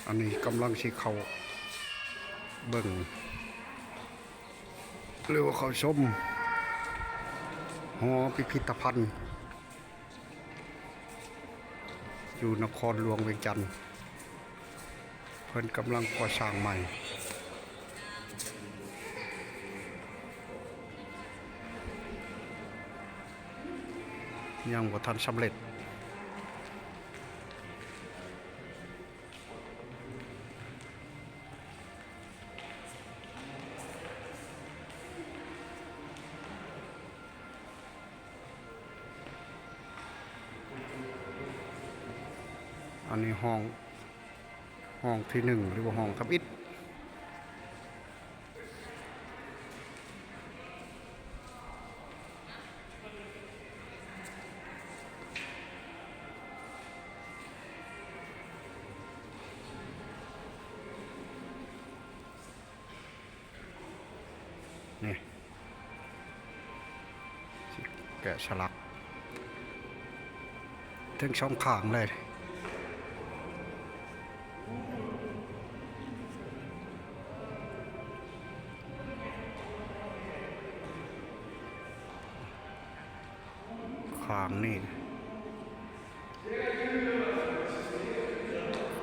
ອັນນີ້ກຳລັງຊິເຂົ້າເບິ່ງ ຫຼືວ່າເຂົ້າຊົມຫໍພິພິທະພັນ ຢູ່ນະຄອນຫຼວງວຽງຈັນ. ເພິ່ນກຳລັງກໍ່ສ້າງໃໝ່ ຍັງບໍ່ທັນສຳເລັດ. ອັນນີ້ຫ້ອງ ຫ້ອງທີໜຶ່ງ ຫຼືວ່າຫ້ອງທຳອິດ. ນີ້ ຊິແກະສະຫຼັກທັງສອງຂ້າງເລີຍ. ຂ້າງນີ້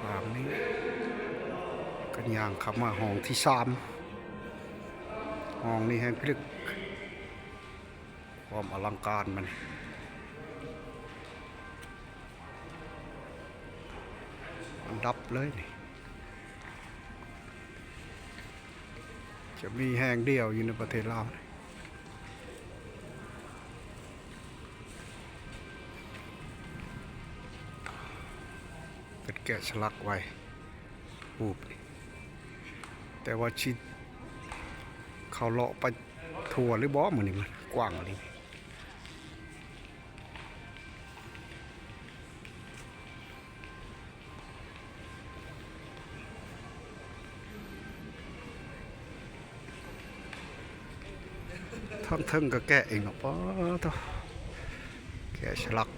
ຂ້າງນີ້ ກໍຍ່າງເຂົ້າມາຫ້ອງທີສາມ. ຫ້ອງນີ້ແຮ່ງພິລຶກ ຄວາມອະລັງການມັນ ອັນດັບເລີຍນີ້. ຈະມີແຫ່ງດຽວຢູ່ໃນປະເທດລາວ ເພິ່ນແກະສະຫຼັກໄວ້ຮູບນີ້ ແຕ່ວ່າຊິເຂົ້າເລາະໄປທົ່ວຫຼືບໍ່? ມື້ນີ້ມັນກວ້າງອີ່ຫຼີ. ທາງເທິງກໍແກະອີກເນາະ ປາໂທ້ ແກະສະຫຼັກ.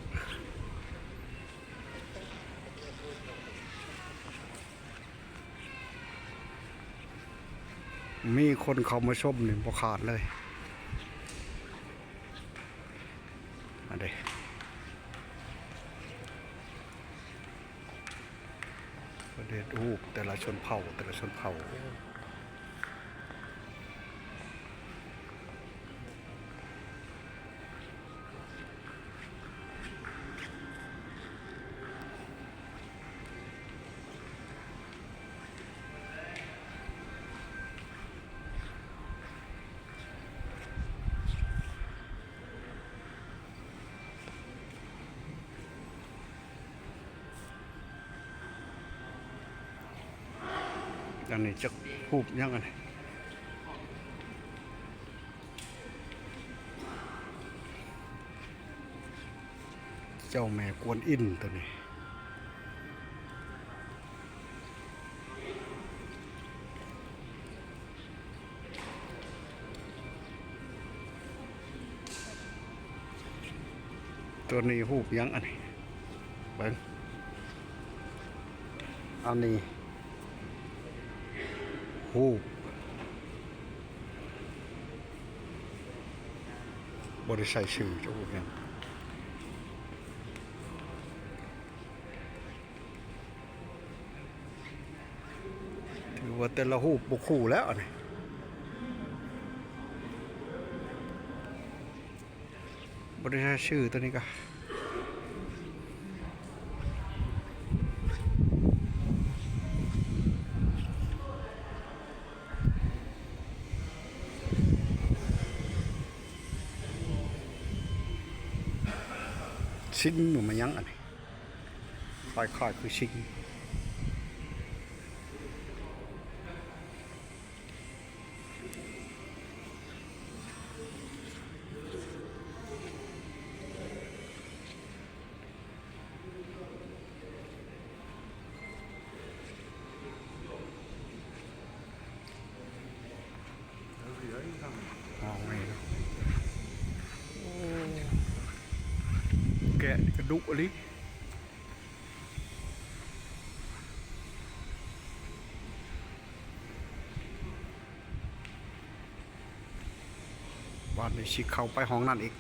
ມີຄົນເຂົ້າມາຊົມນີ້ບໍ່ຂາດເລີຍ. ອັນເດ ເພິ່ນເຮັດຮູບແຕ່ລະຊົນເຜົ່າ ແຕ່ລະຊົນເຜົ່າ. ອັນນີ້ຈັກຮູບຫຍັງອັນນີ້? ເຈົ້າແມ່ກວນອິນໂຕນີ້. ໂຕນີ້ຮູບຫຍັງອັນນີ້? ເບິ່ງ ອັນນີ້ຮູບ ບໍ່ໄດ້ໃສ່ຊື່ ຈະຮູບຫຍັງ? ຖືວ່າແຕ່ລະຮູບບໍ່ຄູ່ແລ້ວອັນນີ້ ບໍ່ໄດ້ໃສ່ຊື່ໂຕນີ້ກະ. ຊິງ ມັນຫຍັງອັນນີ້? ຄ້າຍໆຄືຊິງ. ໂອ້ ແກະກະດຸອີ່ຫຼີ. ບາດນີ້ຊິເຂົ້າໄປຫ້ອງນັ້ນອີກ.